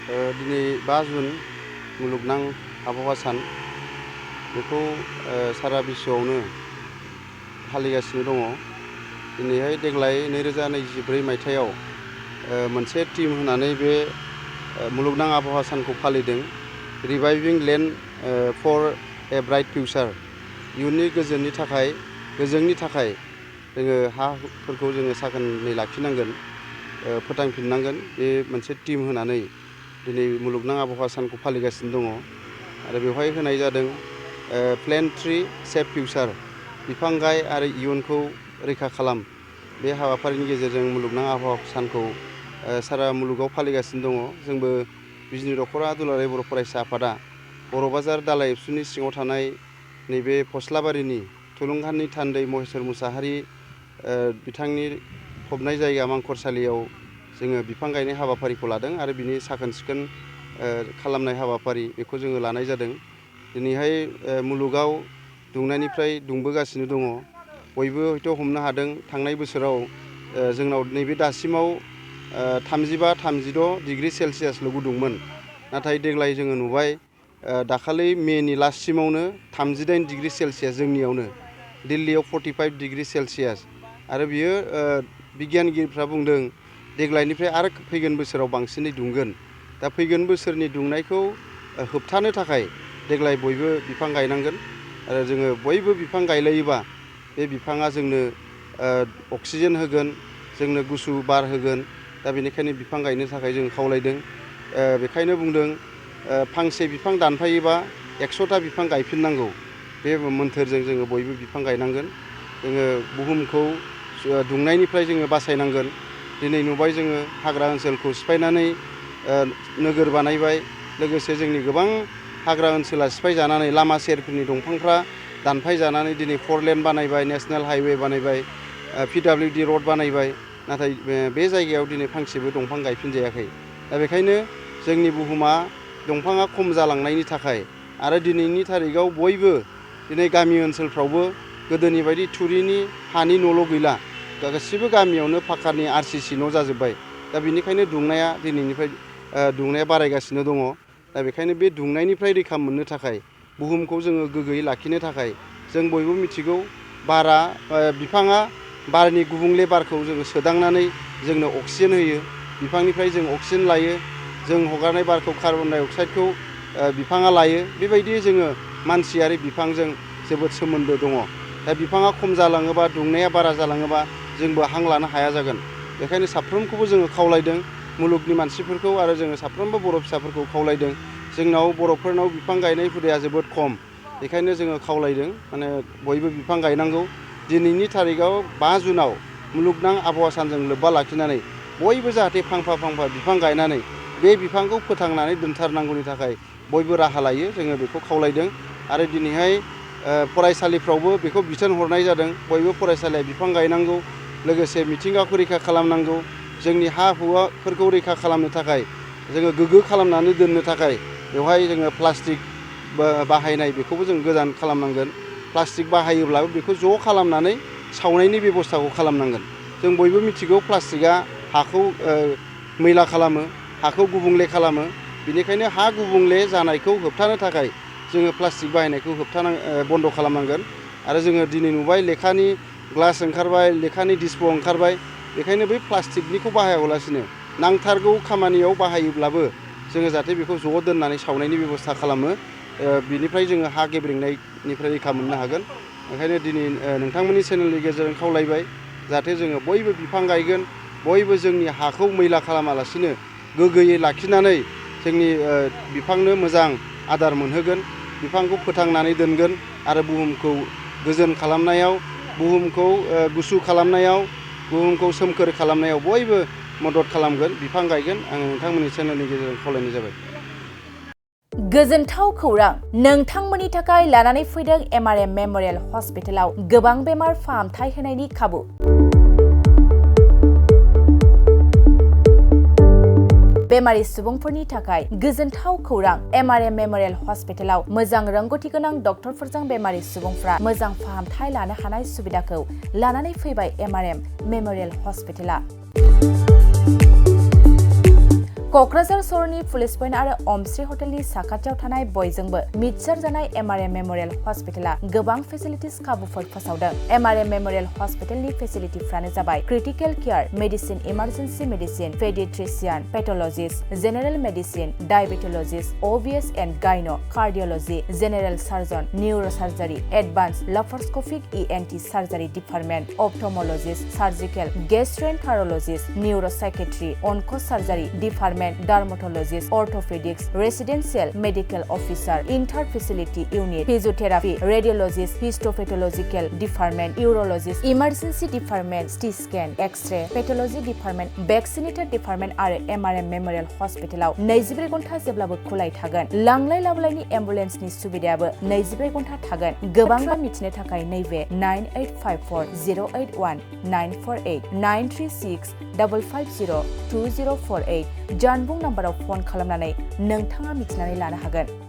दिनै 5 जुन मुलुगनां आबहावा सान बेखौ सारा बिश्वआवनो फालिगासिनो दङ। दिनैहाय देग्लाय 2024 मायथाइयाव मोनसे टीम होनानै बे मुलुगनां आबहावा सानखौ फालिदों। Reviving land for a bright future. इयुननि गोजोननि थाखाय जोङो हाफोरखौ जोङो साखोनै लाखिनांगोन, फोथांफिननांगोन। बे मोनसे टीम होनानै दिनै मुलुगनां आबहावा सानखौ फालिगासिनो दङ आरो बेवहाय होनाय जादों प्लेन्ट ट्री सेभ फिउचार। बिफां गाय आरो इयुनखौ रैखा खालाम। बे हाबाफारिनि गेजेरजों मुलुगनां आबहावा सानखौ सारा मुलुगाव फालिगासिनो दङ। जोंबो बिजनि दख'रा दुलाराय बर' फरायसा आफादा बर' बाजार दालाइ एबसुनि सिङाव थानाय नैबे फस्लाबारिनि थुलुंगानि थान्दै महेश्वर मुसाहारि बिथांनि फबनाय जायगा मांखरसालियाव जोङो बिफां गायनाय हाबाफारिखौ लादों आरो बिनि साखोन सिखोन खालामनाय हाबाफारि बेखौ जोङो लानाय जादों। दिनैहाय मुलुगाव दुंनायनिफ्राय दुंबोगासिनो दङ। बयबो हयथ' हमनो हादों थांनाय बोसोराव जोंनाव नैबे दासिमाव 35-36 डिग्री सेलसियासल' गुदुंमोन। नाथाय देग्लाय जोङो नुबाय दाखालि मेनि लास्टसिमावनो 38 डिग्री सेलसियास जोंनियावनो, दिल्लीयाव 45 डिग्री सेलसियास। आरो बियो बिगियानगिरिफ्रा बुंदों देग्लायनिफ्राय आरो फैगोन बोसोराव बांसिनै दुंगोन। दा फैगोन बोसोरनि दुंनायखौ होबथानो थाखाय देग्लाय बयबो बिफां गायनांगोन आरो जोङो बयबो बिफां गायलायोबा बे बिफाङा जोंनो अक्सिजेन होगोन, जोंनो गुसु बार होगोन। दा बेनिखायनो बिफां गायनो थाखाय जों खावलायदों। बेखायनो बुंदों फांसे बिफां दानफायोबा 100टा बिफां गायफिननांगौ। बे मोन्थोरजों जोङो बयबो बिफां गायनांगोन। जोङो बुहुमखौ दुंनायनिफ्राय जोङो बासायनांगोन। दिनै नुबाय जोङो हाग्रा ओनसोलखौ सिफायनानै नोगोर बानायबाय। लोगोसे जोंनि गोबां हाग्रा ओनसोला सिफायजानानै लामा सेरफोरनि दंफांफ्रा दानफाय जानानै दिनै 4 लेन बानायबाय, नेशनेल हाइवे बानायबाय, PWD रड बानायबाय। नाथाय बे जायगायाव दिनै फांसेबो दंफां गायफिनजायाखै। दा बेखायनो जोंनि बुहुमा दंफाङा खम जालांनायनि थाखाय आरो दिनैनि थारिखआव बयबो दिनै गामि ओनसोलफ्रावबो गोदोनि बायदि थुरिनि हानि न'ल' गैला। गासिबो गामियावनो पाक्कानि RCC न' जाजोब्बाय। दा बेनिखायनो दुंनाया बारायगासिनो दङ। दा बेखायनो बे दुंनायनिफ्राय रैखा मोननो थाखाय बुहुमखौ जोङो गोग्गोयै लाखिनो थाखाय जों बयबो मिथिगौ बिफाङा बारनि गुबुंले बारखौ जोङो सोदांनानै जोंनो अक्सिजेन होयो। बिफांनिफ्राय जों अक्सिजेन लायो। जों हगारनाय बारखौ कार्बन डाइ अक्साइडखौ बिफाङा लायो। बेबायदि जोङो मानसि आरो बिफांजों जोबोद सोमोन्दो दङ। दा बिफाङा खम जालाङोबा, दुंनाया बारा जालाङोबा जोंबो हां लानो हाया जागोन। बेखायनो साफ्रोमखौबो जोङो खावलायदों, मुलुगनि मानसिफोरखौ आरो जोङो साफ्रोमबो बर' फिसाफोरखौ खावलायदों। जोंनाव बर'फोरनाव बिफां गायनाय हुदाया जोबोद खम। बेखायनो जोङो खावलायदों बयबो बिफां गायनांगौ। दिनैनि थारिखआव 5 जुनाव मुलुगनां आबहावा सानजों लोब्बा लाखिनानै बयबो जाहाथे फांफा बिफां गायनानै बे बिफांखौ फोथांनानै दोनथारनांगौनि थाखाय बयबो राहा लायो। जोङो बेखौ खावलायदों आरो दिनैहाय फरायसालिफ्रावबो बेखौ बिथोन हरनाय जादों। बयबो फरायसालिया बिफां गायनांगौ, लोगोसे मिथिंगाखौ रैखा खालामनांगौ। जोंनि हा हुफोरखौ रैखा खालामनो थाखाय, जोङो गोग्गो खालामनानै दोननो थाखाय बेवहाय जोङो प्लास्टिक बाहायनाय बेखौबो जों गोजान खालामनांगोन। प्लास्टिक बाहायोब्लाबो बेखौ ज' खालामनानै सावनायनि बेब'स्थाखौ खालामनांगोन। जों बयबो मिथिगौ प्लास्टिकआ हाखौ मैला खालामो, हाखौ गुबुंले खालामो। बेनिखायनो हा गुबुंले जानायखौ होबथानो थाखाय जोङो प्लास्टिक बाहायनायखौ बन्द' खालामनांगोन। आरो जोङो दिनै नुबाय लेखानि ग्लास ओंखारबाय, लेखानि डिसप' ओंखारबाय। बेखायनो बै प्लास्टिकनिखौ बाहायालासिनो नांथारगौ खामानियाव बाहायोब्लाबो जोङो जाहाथे बेखौ ज' दोननानै सावनायनि बेब'स्था खालामो। बिनिफ्राय जोङो हा गेब्रेंनायनिफ्राय रैखा मोननो हागोन। ओंखायनो दिनै नोंथांमोननि चेनेलनि गेजेरजों खावलायबाय जाहाथे जोङो बयबो बिफां गायगोन, बयबो जोंनि हाखौ मैला खालामालासिनो गोग्गोयै लाखिनानै जोंनि बिफांनो मोजां आदार मोनहोगोन, बिफांखौ फोथांनानै दोनगोन आरो बुहुमखौ गोजोन खालामनायाव, बुहुमखौ गुसु खालामनायाव, बुहुमखौ सोमखोर खालामनायाव बयबो मदद खालामगोन, बिफां गायगोन। आङो नोंथांमोननि चेनेलनि गेजेरजों खावलायनाय जाबाय। गोजोनथाव खौरां! नोंथांमोननि थाखाय लानानै फैदों MRM मेम'रियेल हस्पिटालाव गोबां बेमार फाहामथाय होनायनि खाबु। बेमारि सुबुंफोरनि थाखाय गोजोनथाव खौरां! MRM मेम'रियेल हस्पिटालाव मोजां रोंग'थि गोनां डक्टरफोरजों बेमारि सुबुंफ्रा मोजां फाहामथाय लानो हानाय सुबिदाखौ लानानै फैबाय MRM मेम'रियेल हस्पिटाला। क'क्राझार सहरनि पुलिस पइन्ट आरो अमश्री हटेलनि साखाथियाव थानाय बयजोंबो मिथिसार जानाय एमआरएम मेम'रियेल हस्पिटेला गोबां फेसिलिटिस खाबुफोर फोसावदों। एमआरएम मेम'रियेल हस्पिटेलनि फेसिलिटिफ्रानो जाबाय critical care, medicine, emergency medicine, paediatrician, pathologist, general medicine, diabetologist, OBS and gynae, cardiology, general surgeon, neurosurgery, advance laparoscopic ENT surgery department, ophthalmologist, surgical, gastroenterologist, neuropsychiatry, onco surgery department, dermatologist, orthopaedics, residential medical officer, inter facility unit, physiotherapy, radiologist, histopathological department, urologist, emergency department, CT scan, X-ray, pathology department, vaccinator department आरो MRM memorial हस्पिटेलाव 24 घन्टा जेब्लाबो खुलाय थागोन। लांलाय लाबोलायनि एम्बुलेन्सनि सुबिदायाबो 24 घन्टा थागोन। गोबां मिथिनो थाखाय नैबे 9854 081 948 936 550 2048 जानबुं नाम्बाराव फन खालामनानै नोंथाङा मिथिनानै लानो हागोन।